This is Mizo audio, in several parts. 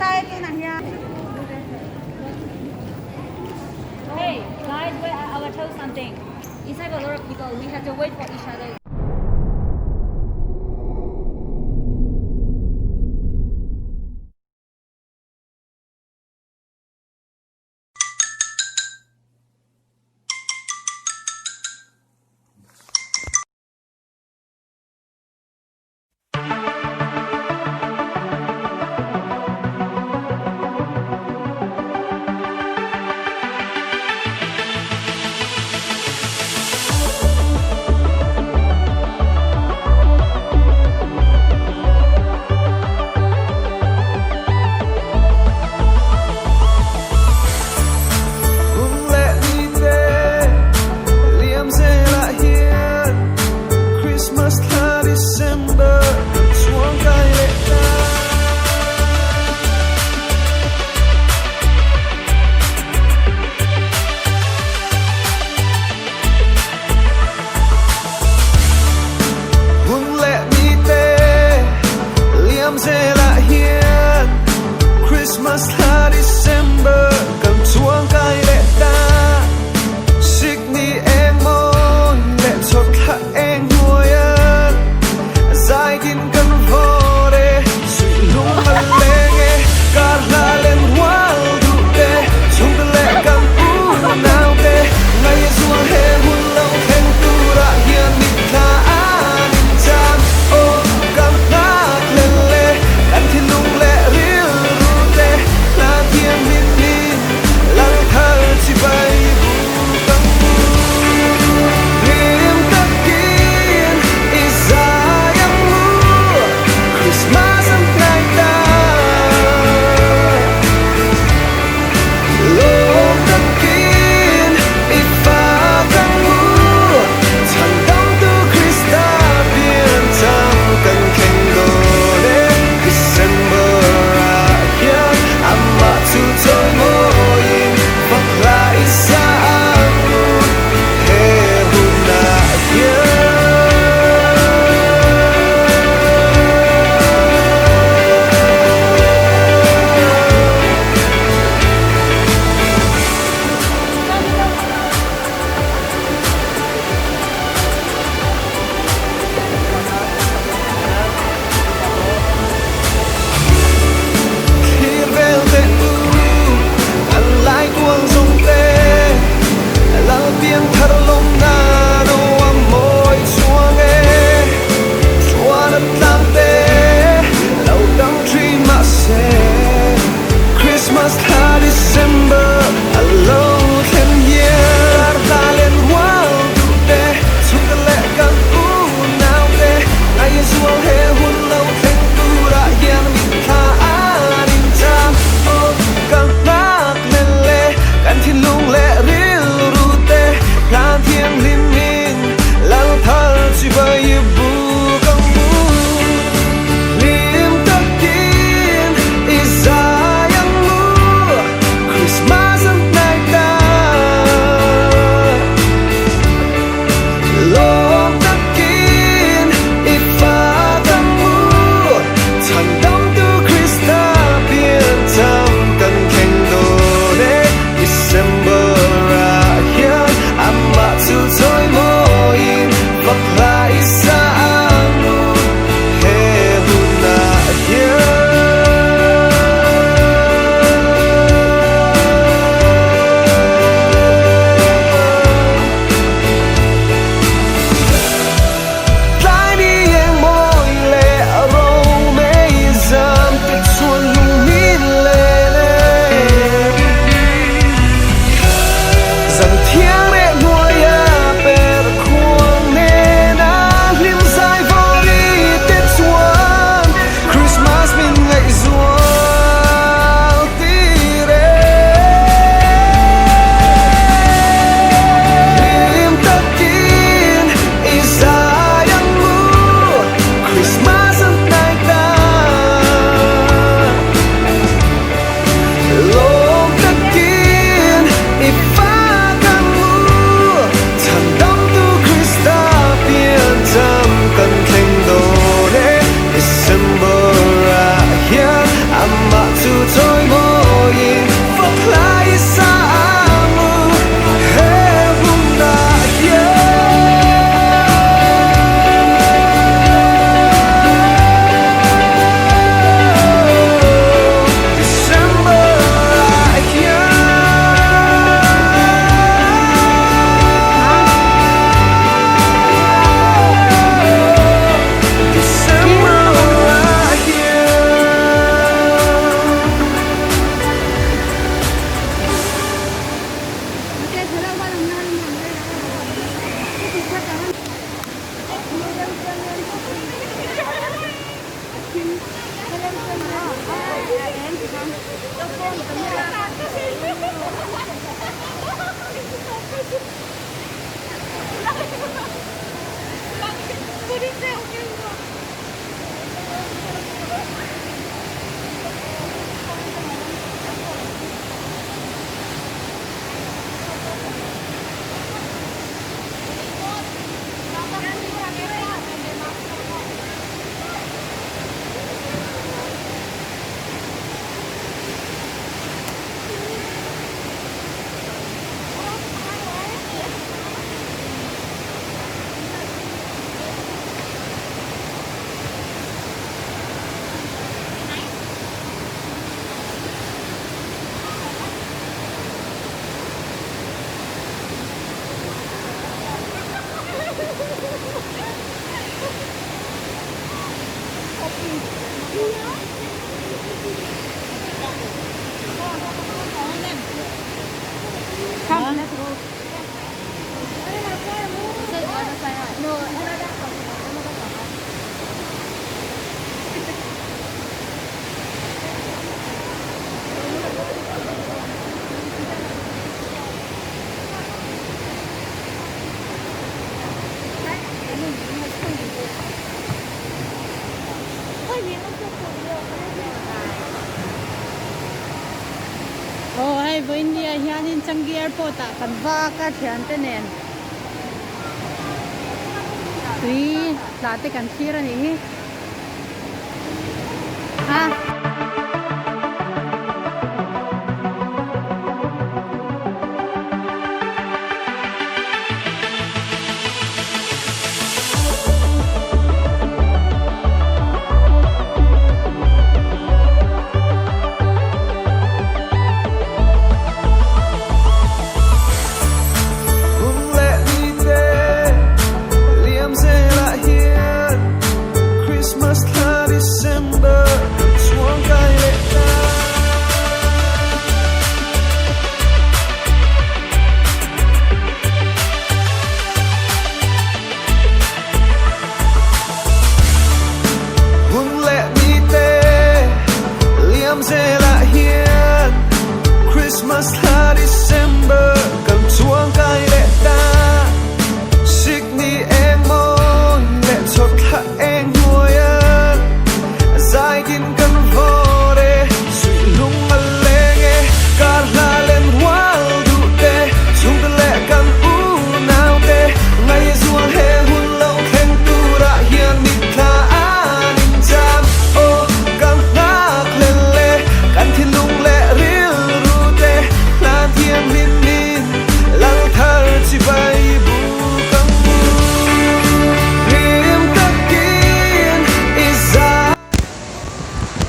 lai tunah hian. Hey guys, wait, I will tell you something. Inside a lot of people, we have to wait for each other. Aw hei vawiin ni ah hianin Changi airport ah kan va a ka thiante nen tui tla te kan thlir a nih hi a.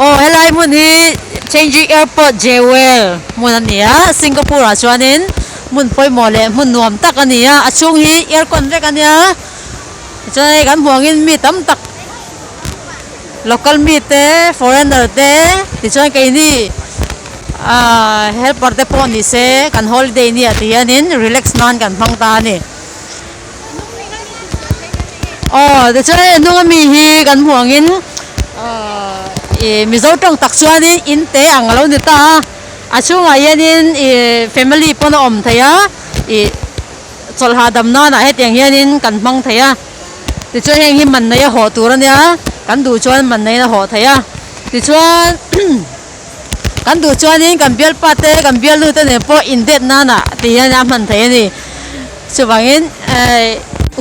Aw helai hmun hi Changi Airport Jewel hmun a ni a Singapore ah chuanin hmun pawimawh leh hmun nuam tak a ni a a chhung hi aircon vek a nia tichuan hei kan hmuh angin mi tam tak local mi te foreigner te tichuan keini ahh helper te pawh ni se kan holiday nia ti hianin relax nan kan hmang ta a ni. Aw tichuan hei a hnung ami hi kan hmuh angin ahh ih mizo tawng tak chuanin in te ang alo ni ta a a chhungah hianin ih family pawn a awm thei a ih chawlh hahdam nanah hetiang hianin kan hmang thei a tichuan heng hi man nei a hawh tur a nia kan duh chuan man neiin a hawh thei a tichuan kan duh chuanin kan bialpa te kan bialnu te nen pawh indate nanah ti hian a hman thei a ni. Chuvangin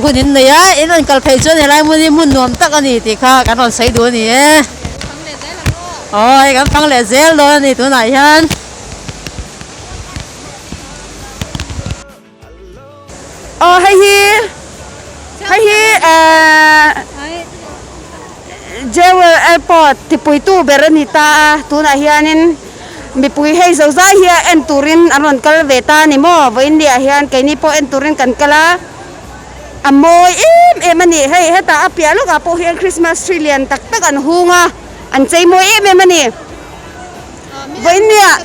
hun in nei a, in rawn kal phei chuan helai hmun hi hmun nuam tak a ni tih kha kan rawn sawi duh a ni e. Aw hei kan fang leh zel dawn a ni tunah hian. Aw hei hi hei hi ehh Jewel Airport tipuitu ber a ni ta a tunah hianin. Mipui hei zo zai hi a en turin an rawn kal ve ta a ni maw? Vawiin ni ah hian keini pawh en turin kan kal a, a mawi em em a ni. Hei hetah a piah lawkah pawh hian Christmas tree lian tak tak an hung a, an chei mawi em em a ni. Vawiin ni ah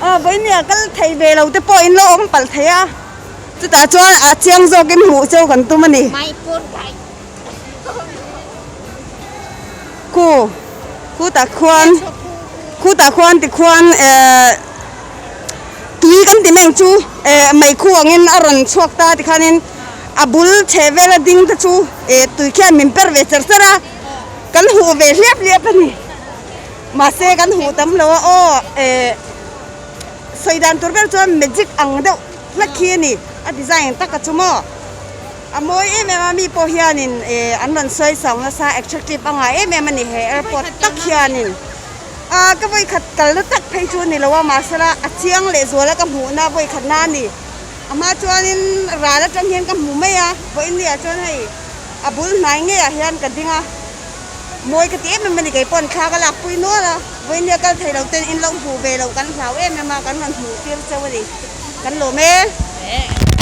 aw vawiin ni ah kal thei ve lo te pawh in lo awm palh thei a, chutah chuan a chiang zawkin hmuh cheu kan tum a ni. Khu khutah khuan. Khutah khuan tikhuan ehh tui kan ti mai ang chu ehh meikhu angin a rawn chhuak ta tikhanin a bul chheh vela ding te chu ehh tui khian min per ve cher cher a kan huh ve hliap hliap a ni mahse kan huh tam lo a aw ehh sawi dan tur vel chuan magic ang deuh hlek hi a ni a design taka chu maw. A mawi em em a, mi pawh hianin eh an rawn sawi chau nasa attractive a ngah em em a ni he airport tak hianin. Ah ka vawikhat kalna tak phei chu a ni lo a mahsela a chiang leh zuala ka hmuhna vawikhatna a ni. A hma chuanin ral atang hian ka hmu mai a, vawiin ni ah chuan hei a bul hnai ngeiah hian ka ding a, mawi ka ti em em a ni kei paw'n thla ka lak pui nual a, vawiin nia kal thei lo ten in lo hmuh ve loh kan hlau em em a, kan rawn hmuh tir cheu a ni, kan lawm e.